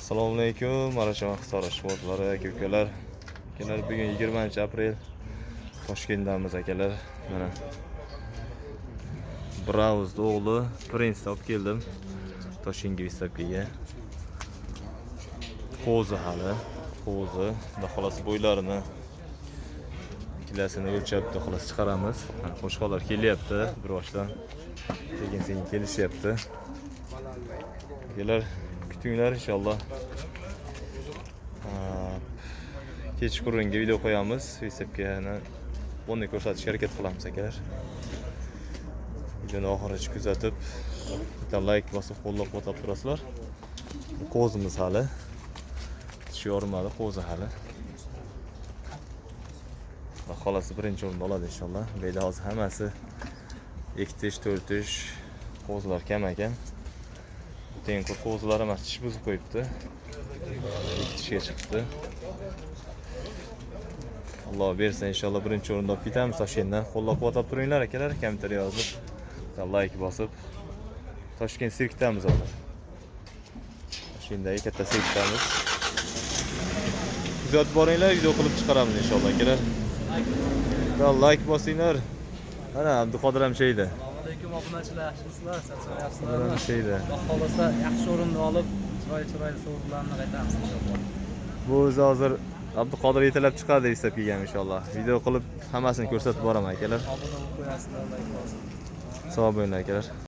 Assalomu alaykum, Marashaman Hisor ishqibozlari, aka ukalar. Akalar, bugun 20 aprel Toshkentdamiz, akalar. Mana Brauz o'g'li Prince olib keldim. Toshkentga выставка ga. Qo'zi hali, qo'zi. Xudo xolasi bo'ylarini kilasini o'lchab, xudo xolasi chiqaramiz. Mana qo'chqorlar kelyapti bir boshdan. Sekin sekin kelishyapti. Akalar, kutinglar inshaalloh. Ha, kechqurunga video qo'yamiz. Выставка ni buni ko'rsatishga harakat qilamiz, akalar. Videoni oxirigacha kuzatib, bitta like bosib qo'llab-quvvatlab turasizlar. Bu qo'zimiz hali. Tishi yormadi, qo'zi hali. Xudo xolasi birinchi o'rinda oladi inshaalloh. Bu yerda hozir hammasi ikki tish, to'rt tish qo'zilar kam ekan. Tengqur qo'zilar emas, tish buzib qo'yibdi. Ikki tishga chiqibdi. Alloh bersa, inshaalloh birinchi o'rinda olib ketamiz Toshkentdan. Qo'llab-quvvatlab turinglar, akalar, kommentariy yozib, bitta like bosib. Toshkent sirkdamiz hozir. Toshkentdagi katta sirkdamiz. Kuzatib boringlar, video qilib chiqaramiz inshaalloh, akalar. Bitta like bosinglar. Mana Abduqodir ham sheydi. Assalomu alaykum, obunachilar, yaxshimisizlar, Abduqodir ham charchamayapsizlarmi? sheydi. Xudo xohlasa, yaxshi o'rinda olib, chiroyli chiroyli sovrinlarni qaytamiz inshaalloh. Bu o'zi hozir Abduqodir yetalab chiqadi deb kelgan inshaalloh. Video qilib hammasini ko'rsatib boraman, akalar. Obuna bo'lib qo'yasizlar, like bosib. Sog' bo'linglar, akalar.